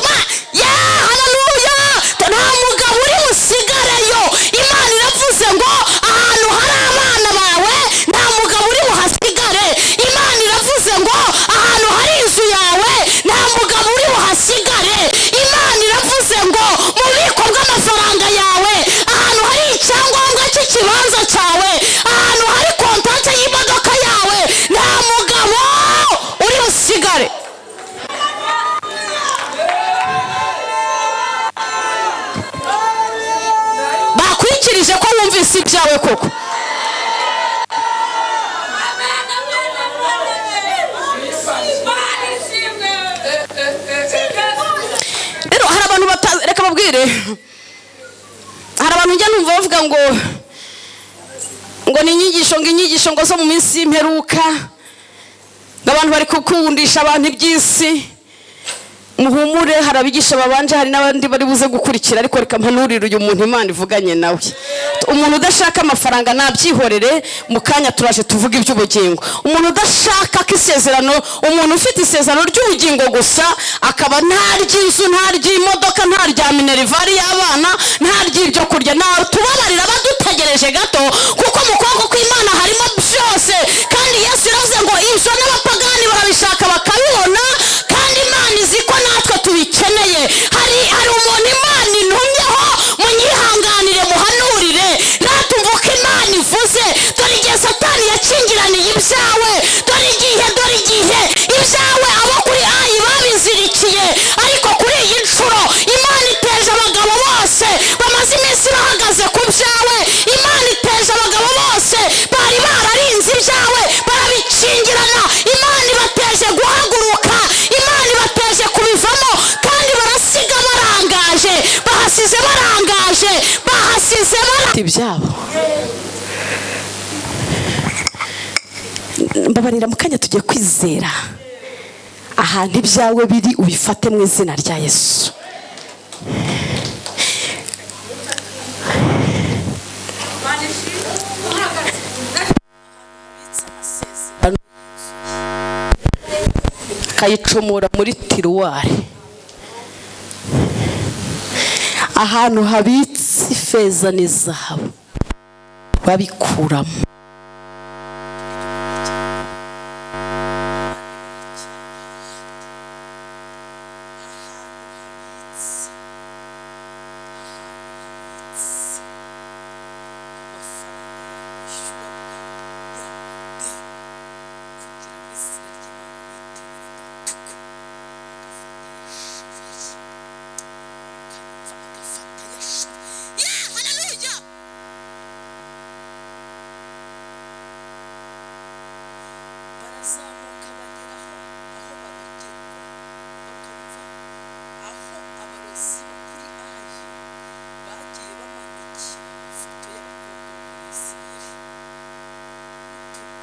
ya haleluya, nta mugabo uri busigareyo. Imana iravuze ngo ahantu hari abana bawe nta mugabo uri buhasigare. Imana iravuze ngo ahantu hari inzu yawe nta mugabo uri buhasigare. Imana iravuze ngo mu bubiko bw'amafaranga yawe, ahantu hari icyangombwa cy'ikibanza cyawe, ahantu hari kontake y'imodoka yawe, nta mugabo uri busigare. Bakwikirije ko wumvise ibyawe koko. Rero hari abantu reka babwire, hari abantu njya numva bavuga ngo ni inyigisho, ngo inyigisho ngo zo mu minsi y'imperuka, ngo abantu bari gukundisha abantu iby'isi. Muhumure, hari abigisha babanje, hari n'abandi bari buze gukurikira, ariko reka mpanurire uyu muntu Imana ivuganye nawe. Umuntu udashaka amafaranga nabyihorere, mu kanya turaje tuvuga iby'ubugingo. Umuntu udashaka ko isezerano, umuntu ufite isezerano ry'ubugingo gusa, akaba nta ry'inzu, nta ry'imodoka, nta rya minerivare y'abana, nta ry'ibyo kurya, nta tubabarira badutegereje gato, kuko mu kuboko kw'Imana harimo byose. Kandi Yesu yaravuze ngo ibyo n'abapagani barabishaka bakabibona, kandi Imana izi ko natwe tubikeneye. Hari umuntu Imana intumyeho, munyihanganire muhanurire, natumva uko Imana ivuze. Dore igihe Satani yakingiraniye ibyawe, dore igihe ibyawe abo kuri Ayi babizirikiye, ariko kuri iyi nshuro Imana iteje abagabo bose bamaze iminsi bahagaze ku byawe. Imana iteje abagabo bose bari bararinze ibyawe barabikingirana. Imana ibateje guhaguruka, Imana ibateje kubivamo, kandi barasiga barangaje, bahasize barangaje, bahasize ibyabo. Mbabarira mu kanya tugiye kwizera ahantu ibyawe biri, ubifate mu izina rya Yesu. Akayicomora muri tiruwari, ahantu habitse ifeza n'izahabu babikuramo. Barazamuka bageraho aho barogerwa, bakumva aho abarozi bo kuri Ayi bagiye bamanikira amafoto y'abakobwa bo muri Isirayeli.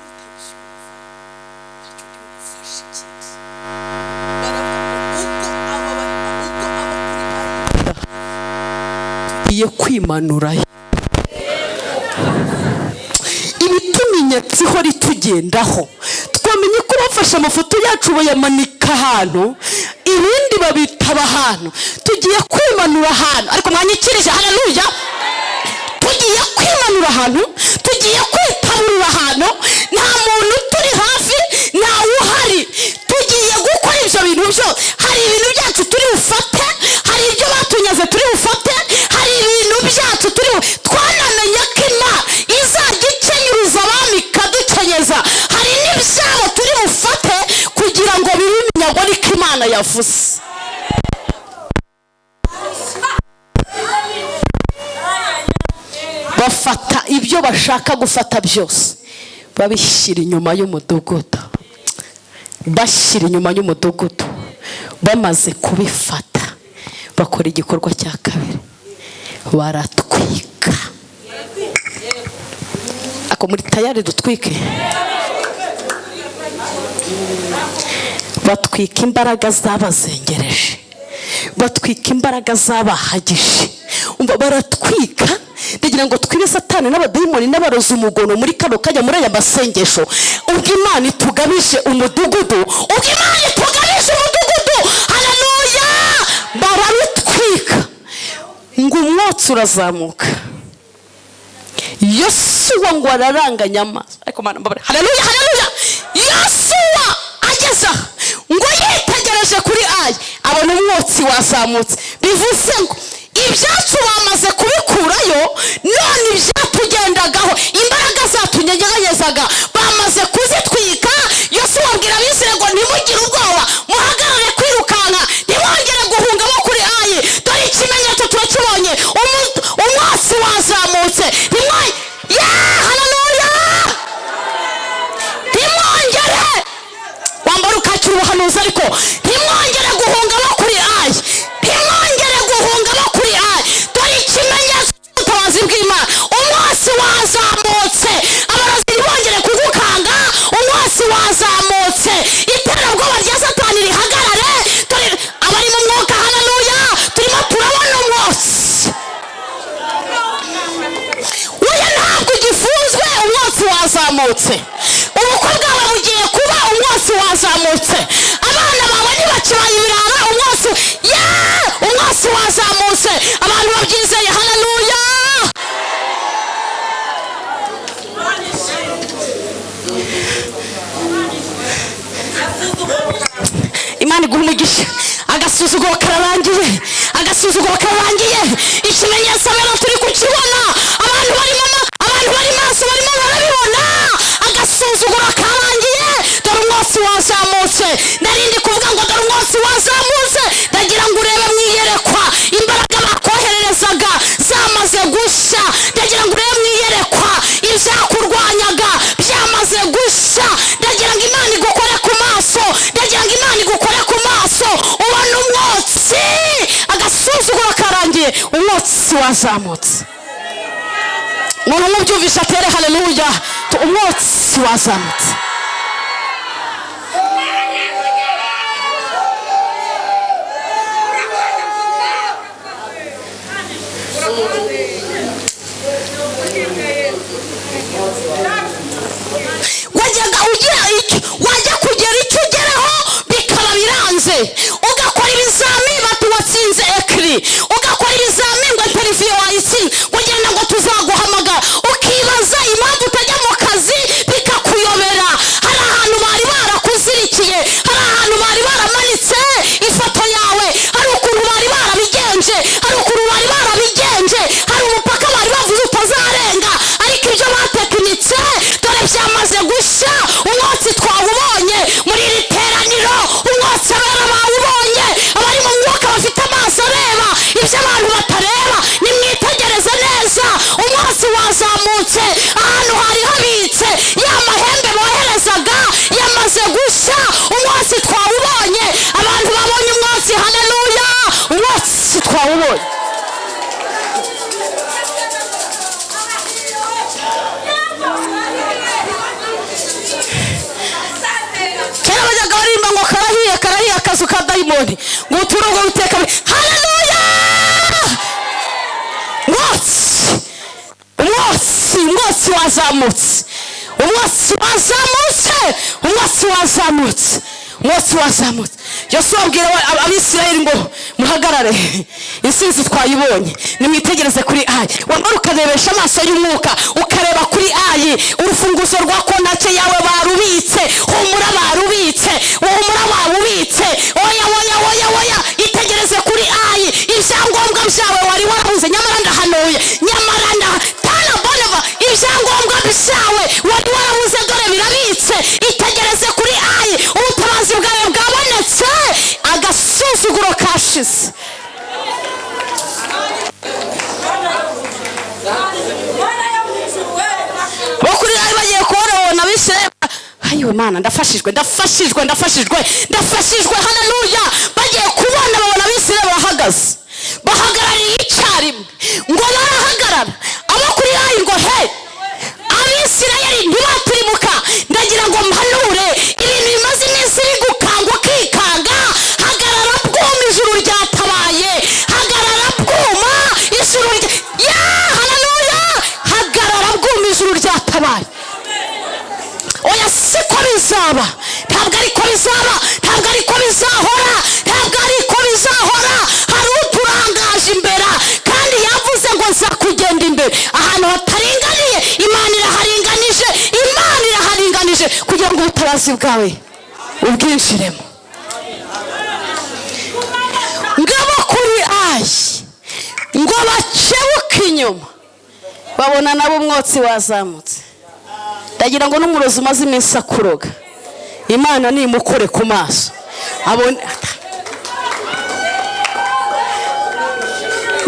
Utabyumva ntacyo ndi bugufashe ikindi. Baravuga ngo ubwo aba kuri Ayi tugiye kwimanurayo. Ibitumenyetso ihora itugendaho, twamenye ko bafashe amafoto yacu bayamanika ahantu, ibindi babitaba ahantu. Tugiye kwimanura ahantu, ariko mwanyikirije haleluya. Tugiye kwimanura ahantu, tugiye kwitaburura ahantu, nta muntu turi hafi, ntawe uhari. Tugiye gukora ibyo bintu byose. Hari ibintu byacu turi bufate, hari ibyo batunyaze turi bufate, hari ibintu byacu turi twanamenye ko Imana izajya ikenyuruza abami ikadukenyeza. Hari n'ibyabo turi bufate kugira ngo bibe iminyago, niko Imana yavuze. Bafata ibyo bashaka gufata byose babishyira inyuma y'umudugudu, bashyira inyuma y'umudugudu. Bamaze kubifata bakora igikorwa cya kabiri, baratwika. Ako muri tayari dutwike? Batwika imbaraga zabazengereje, batwika imbaraga zabahagije. Umva, baratwika. Ndagira ngo twibe Satani n'abadayimoni n'abarozi umugono muri kano kajya muri aya masengesho. Ubwo Imana itugabije umudugudu, ubwo Imana itugabije umudugudu, haleluya. Bararutwika ngo umwotsi urazamuka. Yosuwa ngo araranganya amaso, ariko Mana mbabare, haleluya haleluya. Yosuwa ageze aha ngo yitegereje kuri Ayi abona umwotsi wazamutse, bivuze ngo ibyacu bamaze kubikurayo, none ibyatugendagaho imbaraga zatunyeganyezaga bamaze kuzitwika. Yosuwa abwira Abisirayeli ngo ntimugire ubwoba, muhagarare kwirukanka, ntimwongere guhunga bo kuri Ayi, dore ikimenyetso turakibonye, umwotsi wazamutse. Haleluya, ntimwongere wambara ukakira ubuhanuzi, ariko ntimwongere guhunga bo kuri Ayi, ntimwongere guhunga bo kuri Ayi, dore ikimenyetso cy'ubutabazi bw'Imana, umwotsi wazamutse. Abarozi ntibongere kugukanga, umwotsi wazamutse, iterabwoba rya Satani rihagarare. Dore abari mu mwuka, haleluya, turimo turabona umwotsi. Oya, ntabwo ugifunzwe, umwotsi wazamutse. Ubukwe bwawe bugiye kuba, umwotsi wazamutse. Abana bawe ntibakibaye ibirara, umwotsi umwotsi wazamutse. Abantu babyizeye, haleluya. Imana iguha umugisha. Agasuzuguro kararangiye, agasuzuguro kararangiye. Ikimenyetso rero turi kukibona, abantu barimo abantu bari maso barimo barabibona. Agasuzuguro karangiye, dore umwotsi wazamutse. Narindi kuvuga ngo dore umwotsi wazamutse, ndagira ngo urebe mu iyerekwa imbaraga bakohererezaga zamaze gushya. Ndagira ngo urebe mu iyerekwa ibyakurwanyaga byamaze gushya. Ndagira ngo Imana igukore ku maso, ndagira ngo Imana igukore ku maso ubone umwotsi. Agasuzuguro karangiye, umwotsi wazamutse. Umuntu umubyumvisha atere haleluya. Umwotsi wazamutse. Wazamutse ahantu hari habitse ya mahembe boherezaga yamaze gushya. Umwotsi twawubonye, abantu babonye umwotsi. Haleluya, umwotsi twawubonye. Kera bajyaga baririmba ngo karahiye karahiye akazu ka dayimoni, ngo uturongo witeka. Haleluya, umwotsi, umwotsi, umwotsi wazamutse, umwotsi wazamutse, umwotsi wazamutse, umwotsi wazamutse. Yosuwa abwira Abisirayeli ngo muhagarare, intsinzi twayibonye, nimwitegereze kuri Ayi. Wamara ukarebesha amaso y'umwuka, ukareba kuri Ayi, urufunguzo rwa kontake yawe barubitse. Humura, barubitse, humura, barubitse. Oya, oya, oya, oya, itegereze kuri Ayi, ibyangombwa byawe wari warabuze. Nyamara ndahanuye, nyamara tana boneva, ibyangombwa byawe wari warabuze dore birabitse. Itegereze kuri Ayi, ubutabazi bwawe bwabonetse, agasuzuguro kashize. Bo kuri Ayi bagiye kubona Abisirayeli. Ayiwe Mana, ndafashijwe, ndafashijwe, ndafashijwe, ndafashijwe. Haleluya. Bagiye kubona babona Abisirayeli bahagaze, bahagarariye icyarimwe, ngo barahagarara. Abo kuri Ayi ngo he, Abisirayeli ntibatirimuka. Ndagira ngo mpanure ibintu bimaze iminsi bigukanga ukikanga. Hagarara bwuma, ijuru ryatabaye. Hagarara bwuma, ijuru rya ya. Haleluya, hagarara bwuma, ijuru ryatabaye. Oya, siko bizaba, ntabwo ariko bizaba, ntabwo ariko bizahora, ntabwo ariko bizahora. Hari uturangaje imbere, kandi yavuze ngo nzakugenda imbere ahantu hataringaniye. Imana iraharinganije, Imana iraharinganije kugira ngo ubutabazi bwawe ubwinjiremo. Ngabo kuri Ayi ngo bakebuke inyuma, babona nabo umwotsi wazamutse. Ndagira ngo n'umurozi umaze iminsi akuroga, Imana nimukore ku maso abone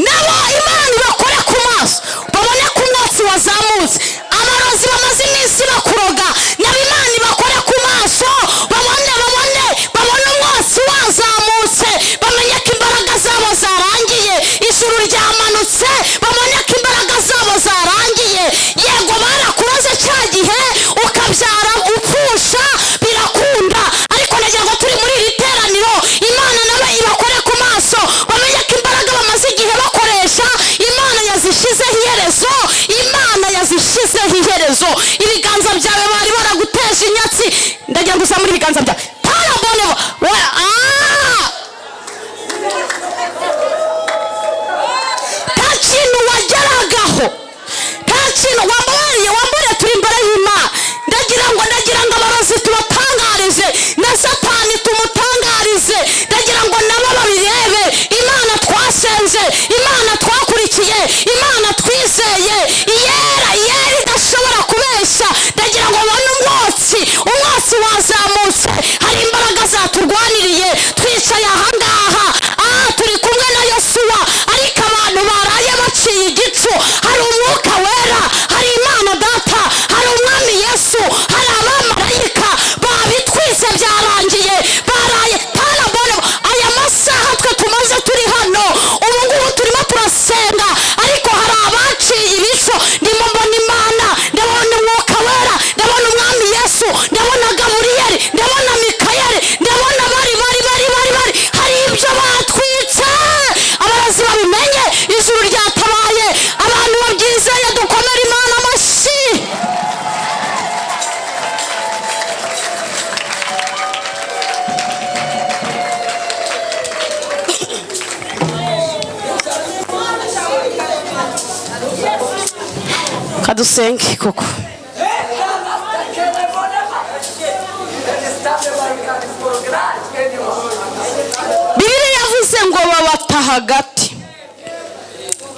nabo. Imana ibakore ku maso babone ko umwotsi wazamutse. Abarozi bamaze iminsi bakuroga nabo Imana ibakore ku maso, babone, babone, babone umwotsi wazamutse, bamenye ko imbaraga zabo zarangiye, ijuru ryamanutse, babone ko imbaraga zabo zarangiye. Yego, barakuroze cya gihe ukabyara upfusha, birakunda, ariko nagira ngo turi muri iri teraniro, Imana nabo ibakore ku maso, bamenye ko imbaraga bamaze igihe bakoresha Imana yazishyizeho iherezo, Imana yazishyizeho iherezo. Ibiganza byawe bari baraguteje inyatsi, ndagira ngo uzamure ibiganza byawe. Tarabone nta kintu wageragaho, nta kintu wambariye, wambariye. Turi imbere y'Imana. Ndagira ngo abarozi tubatangarize, na Satani tumutangarize. Ndagira ngo nabo babirebe. Imana twasenze, Imana twakurikiye, Imana twizeye, iyera, iyera idashobora kubeshya. Ndagira ngo babone umwotsi, umwotsi wazamutse, hari imbaraga zaturwaniriye. Twicaye ahangaha, turi kumwe na Yosuwa, ariko abantu baraye baciye igicu. Hari umwuka wera, hari Imana Data, hari Umwami Yesu, hari abamarayika babitwitse, byarangiye. Baraye tarabone aya masaha twe tumaze turi hano, ubu ngubu turimo turasenga, ariko hari abaciye ibico. Ndimo mbona Imana, ndabona umwuka wera, ndabona Umwami Yesu, ndabona Gaburiyeli, ndabona Mikayeli, ndabona bari bari bari bari bari. Hari ibyo batwitse, abarozi babimenye, ijuru ryatabaye. Abantu babyizeye dukomere Imana amashyi. Kadusenge koko. Bibiliya yavuze ngo babata hagati,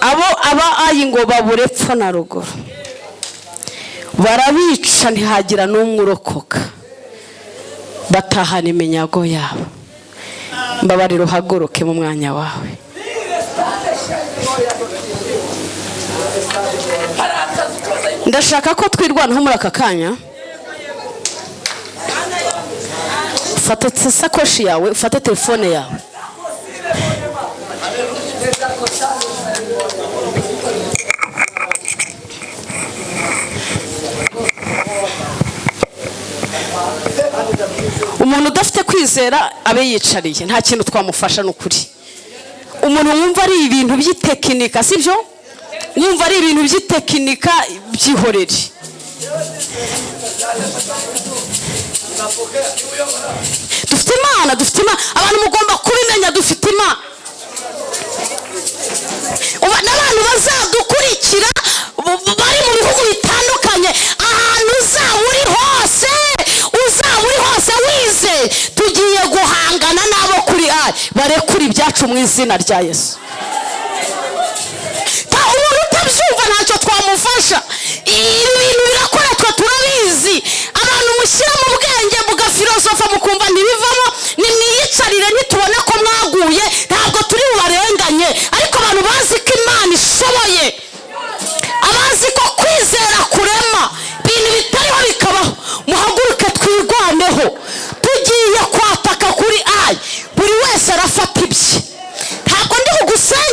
abo aba Ayi ngo babure epfo na ruguru, barabica ntihagira n'umwe urokoka, batahana iminyago yabo. Mbabarira uhaguruke mu mwanya wawe. Ndashaka ko twirwanaho muri aka kanya. Fata isakoshi yawe, ufate telefone yawe. Umuntu udafite kwizera abe yicariye, nta kintu twamufasha n'ukuri. Umuntu wumva ari ibintu by'itekinika, sibyo? Wumva ari ibintu by'itekinika, byihorere. Dufite Imana, dufite Imana. Abantu mugomba kubimenya, dufite Imana. N'abantu bazadukurikira bari mu bihugu bitandukanye, ahantu uzaba uri hose, uzaba uri hose wize, tugiye guhangana n'abo kuri Ayi, barekure ibyacu mu izina rya Yesu. Umuntu utabyumva ntacyo twamufasha. Ibi bintu birakora, twe turabizi. Abantu mushyira mu bwenge mugafilosofa mukumva ntibivamo, nimwiyicarire, ntitubone ko mwaguye, ntabwo turi bubarenganye. Ariko abantu bazi ko Imana ishoboye, abazi ko kwizera kurema ibintu bitariho bikabaho, muhaguruke twirwaneho. Tugiye kwataka kuri Ayi, buri wese arafata ibye. Ntabwo ndi bugusengere.